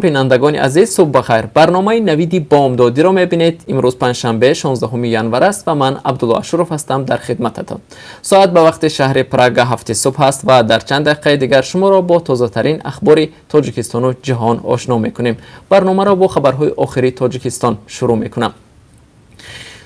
Бинандагони азиз, субҳ бахайр! Барномаи «Навиди бомдодиро» мебинед. Имрӯз панҷшанбе, 16 январ аст ва ман, Абдулло Ашуров, ҳастам дар хидмататон. Соат ба вақти шаҳри Прага 7-и субҳ аст ва дар чанд дақиқаи дигар шуморо бо тозатарин ахбори Тоҷикистону ҷаҳон ошно мекунем. Барномаро бо хабарҳои охири Тоҷикистон шурӯъ мекунам.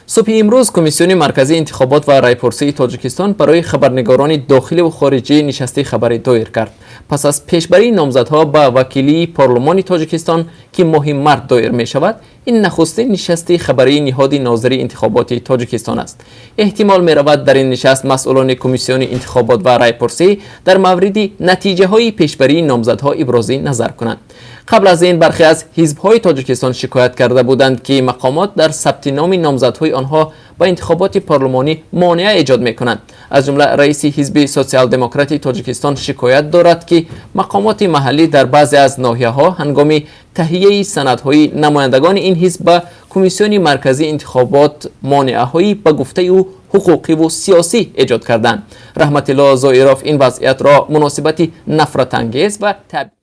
Субҳи имрӯз Комиссиони марказии интихобот ва райпурсии Тоҷикистон барои хабарнигорони дохиливу хориҷӣ нишасти хабарӣ доир кард. Пас аз пешбарии номзадҳо ба вакилии парлумони Тоҷикистон, ки моҳи март доир мешавад, ин нахустин нишасти хабарии ниҳоди нозири интихоботи Тоҷикистон аст. Эҳтимол меравад, дар ин нишаст масъулони Комиссиони интихобот ва райпурсӣ дар мавриди натиҷаҳои пешбарии номзадҳо иброзӣ назар кунанд. Қабл аз ин бархе аз ҳизбҳои Тоҷикистон шикоят карда буданд, ки мақомот дар сабти номи номзадҳои онҳо ба интихоботи парлумонӣ монеа эҷод мекунанд. Аз ҷумла раиси Ҳизби Социал-демократи Тоҷикистон шикоят дорад, ки мақомоти маҳаллӣ дар баъзе аз ноҳияҳо ҳангоми таҳияи санадҳои намояндагони ин ҳизб ба Комиссиони марказии интихобот монеаҳои, ба гуфтаи ӯ, ҳуқуқиву сиёсӣ эҷод карданд. Раҳматилло Зоиров ин вазъиятро муносибати нафратангез ва табъизи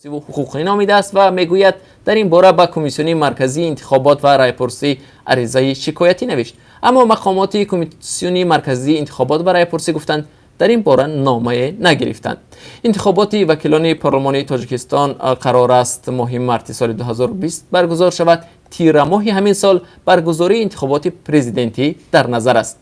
ҳуқуқӣ номидааст ва мегӯяд, дар ин бора ба Комиссиони марказии интихобот ва райпурсӣ аризаи шикоятӣ навишт, аммо мақомоти Комиссиони марказии интихобот ва райпурсӣ гуфтанд, дар ин бора номае нагирифтанд. Интихоботи вакилони парлумонии Тоҷикистон қарор аст моҳи марти соли 2020 баргузор шавад. Тирамоҳи ҳамин сол баргузории интихоботи президентӣ дар назар аст.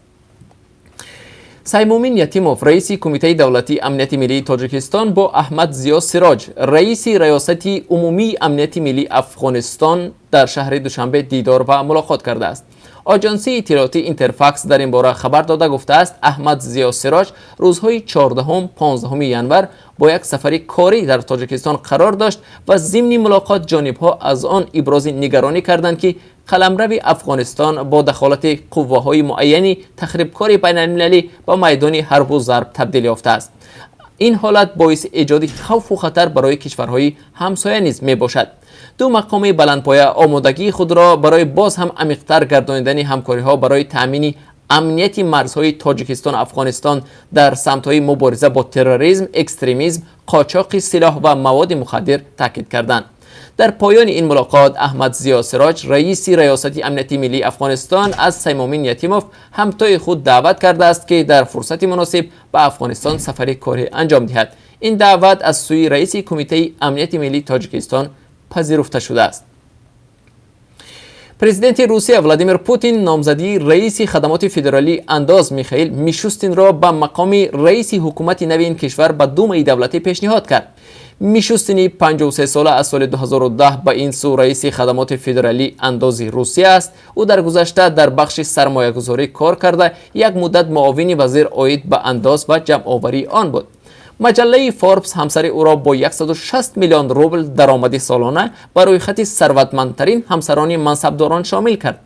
Саймумин Ятимов, раиси Кумитаи давлатии амнияти миллии Тоҷикистон, бо Аҳмад Зиё Сироҷ, раиси Раёсати умумии амнияти миллии Афғонистон, дар шаҳри Душанбе дидор ва мулоқот кардааст. Оҷонсии иттилоотӣ Интерфакс дар ин бора хабар дода, гуфтааст, Аҳмад Зиё Сироҷ рӯзҳои 14, 15 январ бо як сафари корӣ дар Тоҷикистон қарор дошт ва зимни мулоқот ҷонибҳо аз он ибрози нигаронӣ карданд, ки қаламрави Афғонистон бо дахолати қувваҳои муайяни тахрибкори байналмилалӣ ба майдони ҳарбу зарб табдил ёфтааст. Ин ҳолат боиси эҷоди хавфу хатар барои кишварҳои ҳамсоя низ мебошад. Ду мақоми баландпоя омодагии худро барои боз ҳам амиқтар гардонидани ҳамкориҳо барои таъмини амнияти марзҳои Тоҷикистону Афғонистон дар самтҳои мубориза бо терроризм, экстремизм, қочоқи силоҳ ва маводи мухаддир таъкид карданд. Дар поёни ин мулоқот Аҳмад Зиё Сироҷ, раиси Раёсати амнияти миллии Афғонистон, аз Саймомин Ятимов, ҳамтои худ, даъват кардааст, ки дар фурсати муносиб ба Афғонистон сафари корӣ анҷом диҳад. Ин даъват аз сӯи раиси Кумитаи амнияти миллии Тоҷикистон пазируфта шудааст. Президенти Русия Владимир Путин номзадии раиси Хадамоти федералии андоз Михаил Мишустинро ба мақоми раиси ҳукумати нави ин кишвар ба Думаи давлатӣ пешниҳод кард. Мишустини 53сола аз соли 2010 ба ин сӯ раиси Хадамоти федералии андози Русия аст. Ӯ дар гузашта дар бахши сармоягузорӣ кор карда, як муддат муовини вазир оид ба андоз ва ҷамъоварии он буд. Маҷаллаи Форбс ҳамсари ӯро бо 160 миллион рубл даромади солона ба рӯйхати сарватмандтарин ҳамсарони мансабдорон шомил кард.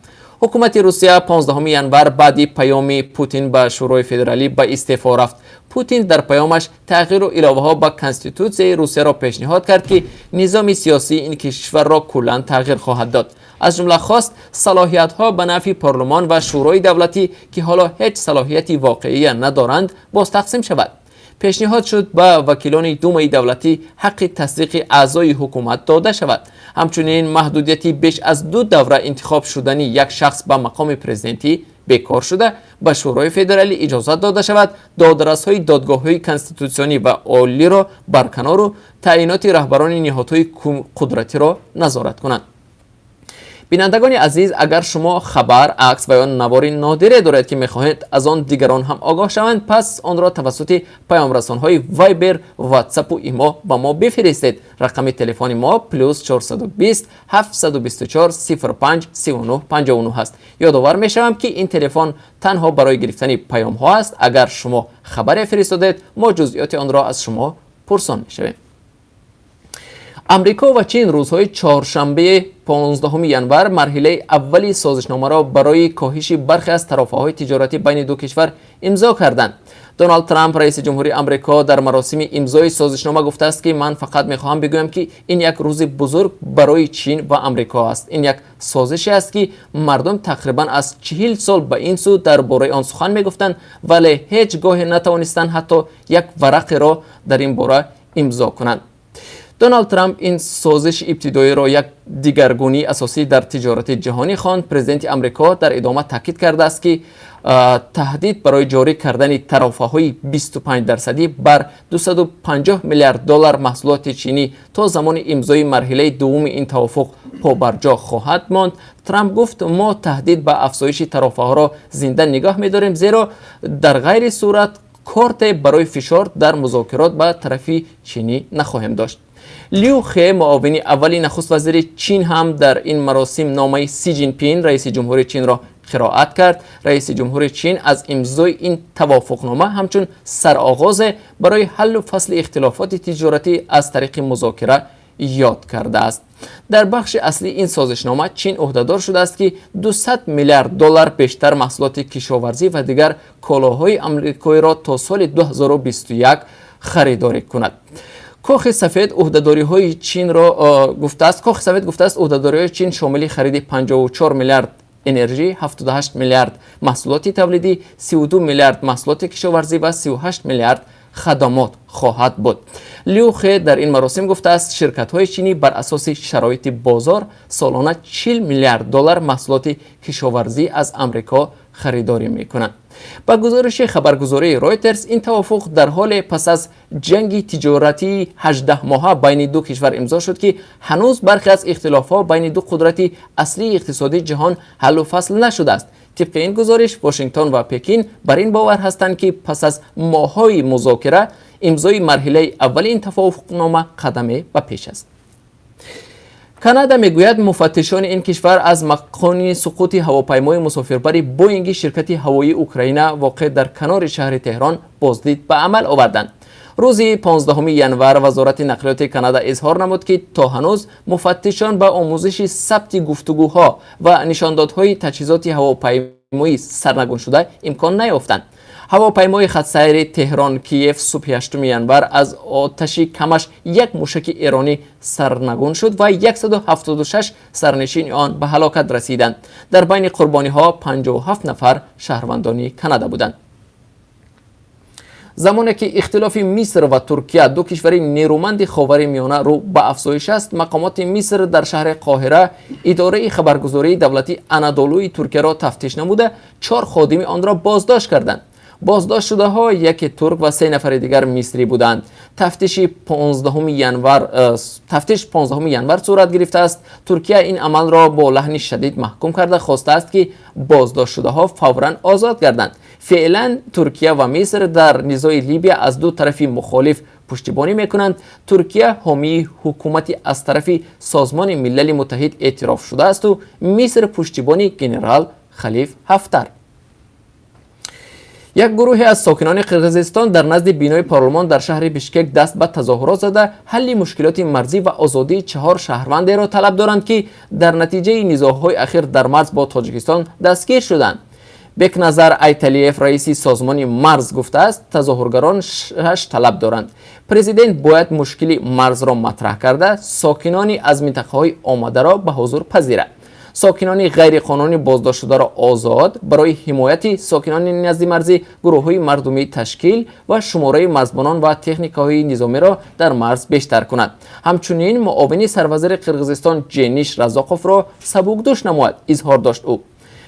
Ҳукумати Русия 15 январ баъди паёми Путин ба Шӯрои федералӣ ба истеъфо рафт. Путин дар паёмаш тағйиру иловаҳо ба Конститутсияи Русияро пешниҳод кард, ки низоми сиёсии ин кишварро куллан тағйир хоҳад дод. Аз ҷумла хост, салоҳиятҳо ба нафъи парлумон ва Шӯрои давлатӣ, ки ҳоло ҳеҷ салоҳияти воқеия надоранд, бозтақсим шавад. Пешниҳод шуд, ба вакилони Думаи давлатӣ ҳаққи тасдиқи аъзои ҳукумат дода шавад. Ҳамчунин маҳдудияти беш аз ду давра интихоб шудани як шахс ба мақоми президентӣ бекор шуда, ба Шӯрои федералӣ иҷозат дода шавад додрасҳои додгоҳҳои конститутсионӣ ва олиро барканору таъиноти раҳбарони ниҳодҳои қудратиро назорат кунанд. Бинандагони азиз, агар шумо хабар, акс ва ё навори нодире доред, ки мехоҳед аз он дигарон ҳам огоҳ шаванд, пас онро тавассути паёмрасонҳои Вайбер, Ватсапу Имо ба мо бифиристед. Рақами телефони мо +420 724 05 39 59 аст. Ёдовар мешавам, ки ин телефон танҳо барои гирифтани паёмҳо аст. Агар шумо хабаре фиристодед, мо ҷузъиёти онро аз шумо пурсон мешавем. Амрико ва Чин рӯзҳои чоршанбе, 15 январ, марҳилаи аввали созишномаро барои коҳиши бархе аз тарофаҳои тиҷоратӣ байни ду кишвар имзо карданд. Доналд Трамп, раиси ҷумҳурии Амрико, дар маросими имзои созишнома гуфтааст, ки ман фақат мехоҳам бигӯям, ки ин як рӯзи бузург барои Чин ва Амрико аст. Ин як созише аст, ки мардум тақрибан аз 40 сол ба ин сӯ дар бораи он сухан мегуфтанд, вале ҳеҷ гоҳе натавонистанд ҳатто як варақеро дар ин бора имзо кунанд. Доналд Трамп ин созиши ибтидоиро як дигаргунии асосӣ дар тиҷорати ҷаҳонӣ хонд. Президенти Амрико дар идома таъкид кардааст, ки таҳдид барои ҷорӣ кардани тарофаҳои 25-дарсадӣ бар 250 миллиард доллар маҳсулоти чинӣ то замони имзои марҳилаи дуввуми ин тавофуқ побарҷо хоҳад монд. Трамп гуфт: «Мо таҳдид ба афзоиши тарофаҳоро зинда нигоҳ медорем, зеро дар ғайри сурат корте барои фишор дар музокирот ба тарафи чинӣ нахоҳем дошт». Лю Хе, муовини аввали нахуст вазири Чин, ҳам дар ин маросим номаи Си Ҷинпин, раиси ҷумҳури Чинро, қироат кард. Раиси ҷумҳури Чин аз имзои ин тавофуқнома ҳамчун сароғозе барои ҳаллу фасли ихтилофоти тиҷоратӣ аз тариқи музокира ёд кардааст. Дар бахши аслии ин созишнома Чин ӯҳдадор шудааст, ки 200 миллиард доллар бештар маҳсулоти кишоварзӣ ва дигар колоҳои амрикоиро то соли 2021 харидорӣ кунад. Кохи Сафед ӯҳдадориҳои Чинро гуфтааст. Кохи Сафед гуфтааст, ӯҳдадориҳои Чин шомили хариди 54 миллиард энержӣ, 78 миллиард маҳсулоти тавлидӣ, 32 миллиард маҳсулоти кишоварзӣ ва 38 миллиард хадамот хоҳад буд. Лю Хе дар ин маросим гуфтааст, ширкатҳои чинӣ бар асоси шароити бозор солона 40 миллиард доллар маҳсулоти кишоварзӣ аз Амрико харидорӣ мекунанд. Ба гузориши хабаргузории Ройтерс, ин тавофуқ дар ҳоле пас аз ҷанги тиҷоратии 18-моҳа байни ду кишвар имзо шуд, ки ҳанӯз бархе аз ихтилофҳо байни ду қудрати аслии иқтисодии ҷаҳон ҳаллу фасл нашудааст. Тибқи ин гузориш, Вашингтон ва Пекин бар ин бовар ҳастанд, ки пас аз моҳҳои музокира имзои марҳилаи аввали ин тавофуқнома қадаме ба пеш аст. Канада мегӯяд, муфаттишони ин кишвар аз макони суқути ҳавопаймои мусофирбари Боинги ширкати ҳавоии Украина, воқеъ дар канори шаҳри Теҳрон, боздид ба амал оварданд. Рӯзи 15 январ Вазорати нақлиёти Канада изҳор намуд, ки то ҳанӯз муфаттишон ба омӯзиши сабти гуфтугӯҳо ва нишондодҳои таҷҳизоти ҳавопаймоӣ сарнагуншуда имкон наёфтанд. Ҳавопаймои хатсайри Теҳрон Киев субҳи 8 январ аз оташи камаш як мушаки эронӣ сарнагун шуд ва 176 сарнишини он ба ҳалокат расиданд. Дар байни қурбониҳо 57 нафар шаҳрвандони Канада буданд. Замоне ки ихтилофи Миср ва Туркия, ду кишвари нерӯманди Ховари Миёна, рӯ ба афзоиш аст, мақомоти Миср дар шаҳри Қоҳира идораи хабаргузории давлатии Анадолуи Туркияро тафтиш намуда, чор ходими онро боздошт карданд. Боздоштшудаҳо яке турк ва се нафари дигар мисрӣ буданд. Тафтиши 15 январ тафтиш 15 январ сурат гирифтааст. Туркия ин амалро бо лаҳни шадид маҳкум карда, хостааст, ки боздоштшудаҳо фавран озод гарданд. Феълан Туркия ва Миср дар низои Либия аз ду тарафи мухолиф пуштибонӣ мекунанд. Туркия ҳомии ҳукумати аз тарафи Созмони Милали Муттаҳид эътироф шудаасту Миср пуштибони генерал Халиф Ҳафтар. Як гурӯҳе аз сокинони Қирғизистон дар назди бинои парлумон дар шаҳри Бишкек даст ба тазоҳурот зада, ҳалли мушкилоти марзӣ ва озодии чаҳор шаҳрвандеро талаб доранд, ки дар натиҷаи низоъҳои ахир дар марз бо Тоҷикистон дастгир шуданд. Бекназар Айталиев, раиси созмони марз, гуфтааст, тазоҳургарон шаш талаб доранд. Президент бояд мушкили марзро матраҳ карда, сокинони аз минтақаҳои омадаро ба ҳузур пазирад, сокинони ғайриқонунӣ боздоштшударо озод, барои ҳимояти сокинони наздимарзӣ гурӯҳҳои мардумӣ ташкил ва шумораи марзбонон ва техникаҳои низомиро дар марз бештар кунад. Ҳамчунин муовини сарвазири Қирғизистон Ҷениш Разоқовро сабукдӯш намояд, изҳор дошт ӯ.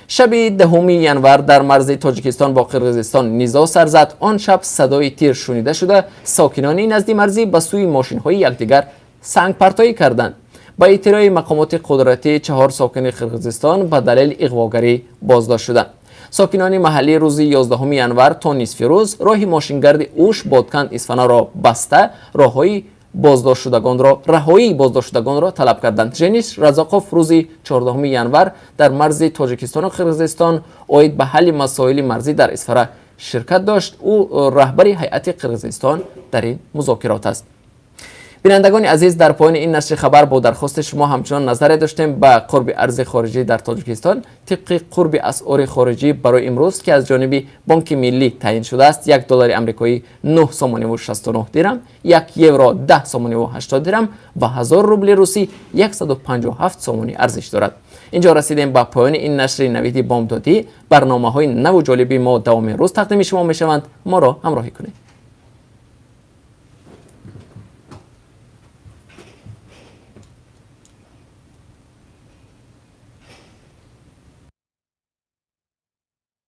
Шаби 10 январ дар марзи Тоҷикистон бо Қирғизистон низоъ сар зад. Он шаб садои тир шунида шуда, сокинони наздимарзӣ ба сӯи мошинҳои якдигар сангпартоӣ карданд. Ба иттилои мақомоти қудратӣ, чаҳор сокини Қирғизистон ба далели иғвогарӣ боздошт шуданд. Сокинони маҳаллӣ рӯзи 11 январ то нисфи рӯз роҳи мошингарди Уш Ботканд Исфанаро баста, роҳҳои боздоштшудагонро раҳоии боздоштшудагонро талаб карданд. Жениш Разоқов рӯзи 14 январ дар марзи Тоҷикистону Қирғизистон оид ба ҳалли масоили марзӣ дар Исфара ширкат дошт. Ӯ раҳбари ҳайати Қирғизистон дар ин музокирот аст. Бинандагони азиз, дар поёни ин нашри хабар бо дархости шумо ҳамчунон назаре доштем ба қурби арзи хориҷӣ дар Тоҷикистон. Тибқи қурби асъори хориҷӣ барои имрӯз, ки аз ҷониби Бонки Миллӣ таъин шудааст, 1 доллари амрикоӣ 9 сомониву 69 дирам, 1 евро 10 сомониву 80 дирам ва 1000 рубли русӣ 157 сомонӣ арзиш дорад. Инҷо расидем ба поёни ин нашри Навиди бомдодӣ. Барномаҳои наву ҷолиби мо давоми рӯз тақдими шумо мешаванд. Моро ҳамроҳӣ кунед.